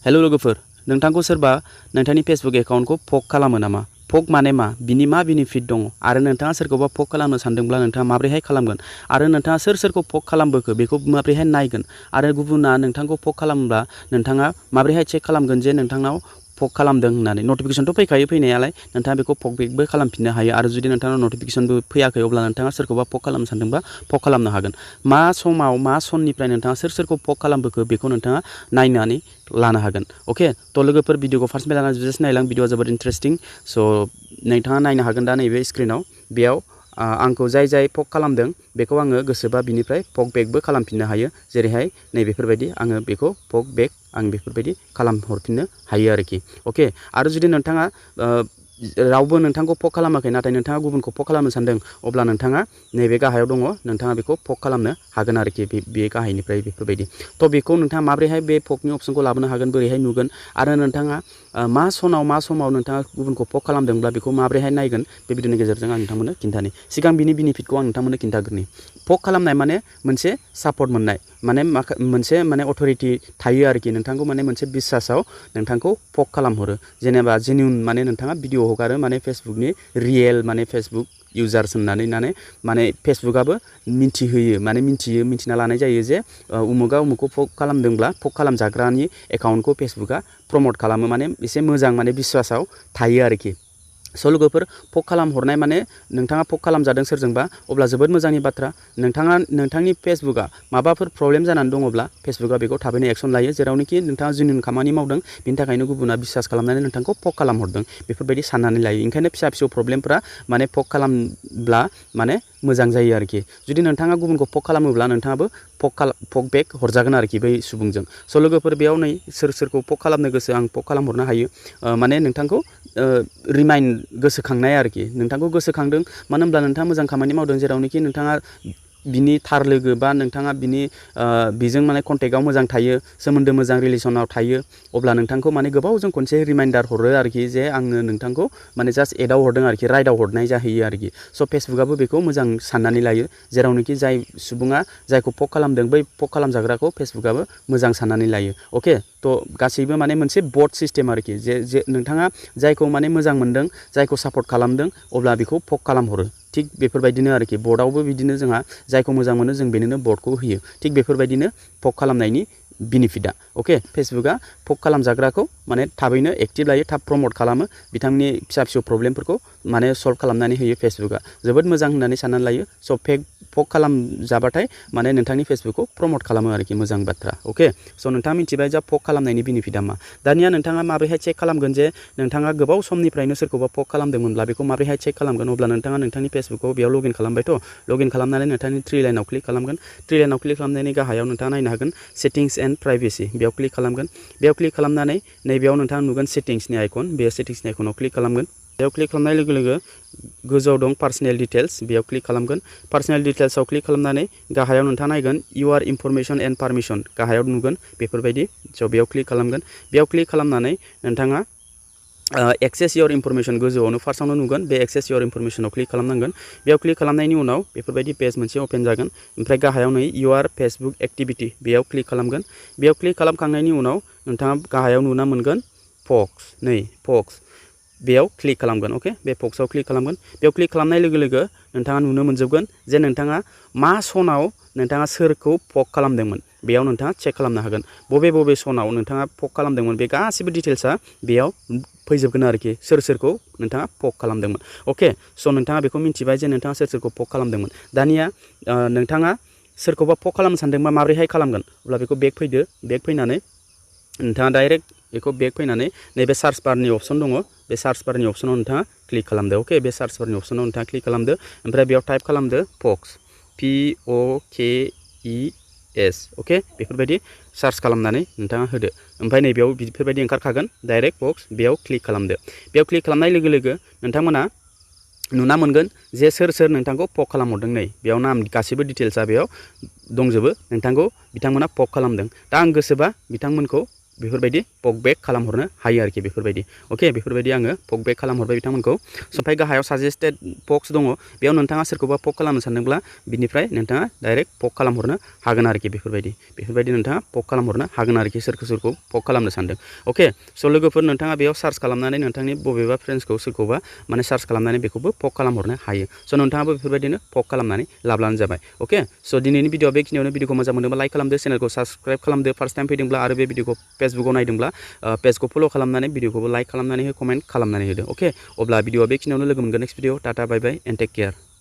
Hello लोगोफोर, नोंथांखौ सोरबा नोंथांनि फेसबुक एकाउन्टखौ फक खालामो नामा? फक माने मा? बिनि मा बेनिफिट दङ? आरो नोंथाङा सोरखौबा फक खालामनो सानदोंब्ला नोंथाङा माबोरैहाय खालामगोन? आरो नोंथाङा सोरखौ फक खालामबोखो बेखौ माबोरैहाय नायगोन? आरो गुबुना नोंथांखौ फक खालामोब्ला नोंथाङा माबोरैहाय चेक खालामगोन जे नोंथांनाव फक खालामदों होननानै? नटिफिकेसनथ' फैखायो फैनायालाय, नोंथाङा बेखौ फक बेकबो खालामफिननो हायो। आरो जुदि नोंथांनाव नटिफिकेसनबो फैयाखै अब्ला नोंथाङा सोरखौबा फक खालामनो सानदोंबा फक खालामनो हागोन। मा समाव मा सननिफ्राय नोंथाङा सोरखौ फक खालामबोखो बेखौ नोंथाङा नायनानै लानो हागोन। अके, थ' लोगोफोर भिडिअखौ फार्स्टनिफ्राय लानानै जोबजासिम नायलां। भिडिअआ जोबोद इन्टारेस्टिं। स' नोंथाङा नायनो हागोन दा नैबे स्क्रिनाव। बेयाव आंखौ जाय फक खालामदों बेखौ आङो गोसोबा बिनिफ्राय फक बेकबो खालामफिननो हायो। जेरैहाय नैबेफोरबायदि आङो बेखौ फक बेक आं बेफोरबायदि खालामहरफिननो हायो आरोखि। अके, आरो जुदि नोंथाङा रावबो नोंथांखौ फक खालामाखै नाथाय नोंथाङा गुबुनखौ फक खालामनो सानदों अब्ला नोंथाङा नैबे गाहायाव दङ, नोंथाङा बेखौ फक खालामनो हागोन आरोखि। बे गाहायनिफ्राय बेफोरबायदि। थ' बेखौ नोंथाङा माबोरैहाय बे फकनि अप्सनखौ लाबोनो हागोन, बोरैहाय नुगोन? आरो नोंथाङा मा समाव नोंथाङा गुबुनखौ फक खालामदोंब्ला बेखौ माबोरैहाय नायगोन, बे भिडिअनि गेजेरजों आं नोंथांमोननो खिन्थानि। सिगां बिनि बेनिफिटखौ आं नोंथांमोननो खिन्थाग्रोनि। फक खालामनाय माने मोनसे सापर्ट मोननाय, माने मोनसे अथरिटि थायो आरोखि। नोंथांखौ माने मोनसे बिसासाव नोंथांखौ फक खालामहरो। जेनेबा जेनिउन, माने नोंथाङा भिडिअ हगारो, माने फेसबुकनि रियेल, माने फेसबुक इउजार्स होननानै माने फेसबुकआबो मिन्थिहोयो, माने मिन्थिना लानाय जायो जे उमुगा उमुखौ फक खालामदोंब्ला फक खालामजाग्रानि एकाउन्टखौ फेसबुकआ प्रमट खालामो, माने एसे मोजां, माने बिश्वासाव थायो आरोखि। स' लोगोफोर, फक खालामहरनाय माने नोंथाङा फक खालामजादों सोरजोंबा, अब्ला जोबोद मोजांनि बाथ्रा। नोंथांनि फेसबुकआ माबाफोर प्रब्लेम जानानै दङब्ला फेसबुकआ बेखौ थाबैनो एक्सन लायो, जेरावनोखि नोंथाङा जेन्युइन खामानि मावदों बिनि थाखायनो गुबुना बिसास खालामनानै नोंथांखौ फक खालामहरदों, बेफोरबायदि साननानै लायो। ओंखायनो फिसा फिसौ प्रब्लेमफ्रा माने फक खालामब्ला माने मोजां जायो आरोखि। जुदि नोंथाङा गुबुनखौ फक खालामोब्ला नोंथाङाबो फक बेक हरजागोन आरोखि बै सुबुंजों। स' लोगोफोर, बेयाव नै सोरखौ फक खालामनो गोसो आं फक खालामहरनो हायो। माने नोंथांखौ गोसोखांनाय आरोखि। नोंथांखौ गोसोखांदों, मानो होनब्ला नोंथाङा मोजां खामानि मावदों, जेरावनोखि नोंथाङा बिनि थार लोगो बा नोंथाङा बिजों माने कन्टेक्टआव मोजां थायो, सोमोन्दो मोजां रिलेसनाव थायो, अब्ला नोंथांखौ माने गोबावजों खनसे रिमाइन्डार हरो आरोखि जे आङो नोंथांखौ माने जास्ट एदाव हरदों आरोखि, राइडआव हरनाय जाहैयो आरोखि। स' फेसबुकआबो बेखौ मोजां साननानै लायो, जेरावनोखि जाय सुबुङा जायखौ फक खालामदों बै फक खालामजाग्राखौ फेसबुकआबो मोजां साननानै लायो। अके, थ' गासैबो माने मोनसे बट सिस्टेम आरोखि। जे नोंथाङा जायखौ माने मोजां मोनदों, जायखौ सापर्ट खालामदों, अब्ला बेखौ फक खालामहरो। थिग बेफोरबायदिनो आरोखि, बटआवबो बिदिनो जोंहा जायखौ मोजां मोनो जों बेनोनो बटखौ होयो। थिग बेफोरबायदिनो फक खालामनायनि बेनिफिटआ। अके, फेसबुकआ फक खालामजाग्राखौ माने थाबैनो एक्टिभ लायो, थाब प्रमट खालामो, बिथांनि फिसा फिसौ प्रब्लेमफोरखौ माने सल्भ खालामनानै होयो फेसबुकआ। जोबोद मोजां होननानै साननानै लायो। स' फक खालामजाबाथाय माने नोंथांनि फेसबुकखौ प्रमट खालामो आरोखि, मोजां बाथ्रा। अके, स' नोंथाङा मिथिबाय जा फक खालामनायनि बेनिफिटआ मा। दानिया नोंथाङा माबोरैहाय चेक खालामगोन जे नोंथाङा गोबाव समनिफ्रायनो सोरखौबा फक खालामदोंमोनब्ला बेखौ माबोरैहाय चेक खालामगोन? अब्ला नोंथाङा नोंथांनि फेसबुकखौ बेयाव लगइन खालामबायथ', लगइन खालामनानै नोंथांनि थ्रि लाइनाव क्लिक खालामगोन। थ्रि लाइनाव क्लिक खालामनायनि गाहायाव नोंथाङा नायनो हागोन सेटिंस एन्ड प्राइभेसि, बेयाव क्लिक खालामगोन। बेयाव क्लिक खालामनानै नैबेयाव नोंथाङा नुगोन सेटिंसनि आइकन, बे सेटिंसनि आइकनाव क्लिक खालामगोन। बेयाव क्लिक खालामनाय लोगो लोगो गोजौआव दं पार्सनेल डिटेल्स, बेयाव क्लिक खालामगोन। पार्सनेल डिटेल्सआव क्लिक खालामनानै गाहायाव नोंथाङा नायगोन इउआर इनफरमेसन एन्ड पारमिसन, गाहायाव नुगोन बेफोरबायदि। स' बेयाव क्लिक खालामगोन। बेयाव क्लिक खालामनानै नोंथाङा एक्सेस इयर इनफरमेसन, गोजौआवनो फार्स्टआवनो नुगोन बे एक्सेस इयर इनफरमेसनाव क्लिक खालामनांगोन। बेयाव क्लिक खालामनायनि उनाव बेफोरबायदि पेज मोनसे अपेन जागोन। ओमफ्राय गाहायाव नै इउआर फेसबुक एक्टिभिटि, बेयाव क्लिक खालामगोन। बेयाव क्लिक खालामखांनायनि उनाव नोंथाङा गाहायाव नुना मोनगोन फक्स, नै फक्स, बेयाव क्लिक खालामगोन। अके, बे फक्सआव क्लिक खालामगोन। बेयाव क्लिक खालामनाय लोगो लोगो नोंथाङा नुनो मोनजोबगोन जे नोंथाङा मा सनाव नोंथाङा सोरखौ फक खालामदोंमोन, बेयाव नोंथाङा चेक खालामनो हागोन। बबे सनाव नोंथाङा फक खालामदोंमोन, बे गासिबो डिटेल्सआ बेयाव फैजोबगोन आरोखि, सोरखौ नोंथाङा फक खालामदोंमोन। अके, स' नोंथाङा बेखौ मिथिबाय जे नोंथाङा सोरखौ फक खालामदोंमोन। दानिया नोंथाङा सोरखौबा फक खालामनो सानदोंबा माबोरैहाय खालामगोन? अब्ला बेखौ बेक फैदो। बेक फैनानै नोंथाङा डाइरेक्ट बेखौ बेक फैनानै नैबे सार्च बारनि अप्सन दङ, बे सार्च बारनि अप्सनाव नोंथाङा क्लिक खालामदो। अके, बे सार्च बारनि अप्सनाव नोंथाङा क्लिक खालामदो। ओमफ्राय बेयाव टाइप खालामदो फक्स, POKES। अके, बेफोरबायदि सार्च खालामनानै नोंथाङा होदो। ओमफ्राय नैबेयाव बेफोरबायदि ओंखारखागोन डाइरेक्ट फक्स, बेयाव क्लिक खालामदो। बेयाव क्लिक खालामनाय लोगो लोगो नोंथांमोना नुना मोनगोन जे सोर नोंथांखौ फक खालामहरदों। नै बेयाव नाम गासैबो डिटेल्सआ बेयाव दंजोबो, बिथांमोना फक खालामदों। दा आं गोसोबा बिथांमोनखौ बेफोरबायदि पक बेक खालामहरनो हायो आरोखि बेफोरबायदि अके बेफोरबायदि आङो पक बेक खालामहरबाय बिथांमोनखौ ओमफ्राय गाहायाव साजेस्टेड पक्स दङ बेयाव नोंथाङा सोरखौबा पक खालामनो सानदोंब्ला बिनिफ्राय नोंथाङा डाइरेक्ट पक खालामहरनो हागोन आरोखि बेफोरबायदि नोंथाङा पक खालामहरनो हागोन आरोखि सोरखौ पक खालामनो सानदों अके स' लोगोफोर नोंथाङा बेयाव सार्च खालामनानै नोंथांनि बबेबा फ्रेन्ड्सखौ सोरखौबा माने सार्च खालामनानै बेखौबो पक खालामहरनो हायो स' नोंथाङाबो बेफोरबायदिनो पक खालामनानै लाब्लानो जाबाय अके स' दिनैनि भिडिअ बेखिनियावनो भिडिअखौ मोजां मोनदोंबा लाइक खालामदो चेनेलखौ साबस्क्राइब खालामदो फार्स्ट टाइम फैदोंब्ला आरो बे भिडिअखौ फेसबुकाव नायदोंब्ला पेजखौ फल' खालामनानै भिडिअखौबो लाइक खालामनानै हो कमेन्ट खालामनानै होदो अके अब्ला भिडिअआ बेखिनियावनो लोगो मोनगोन next video tata bye bye and take care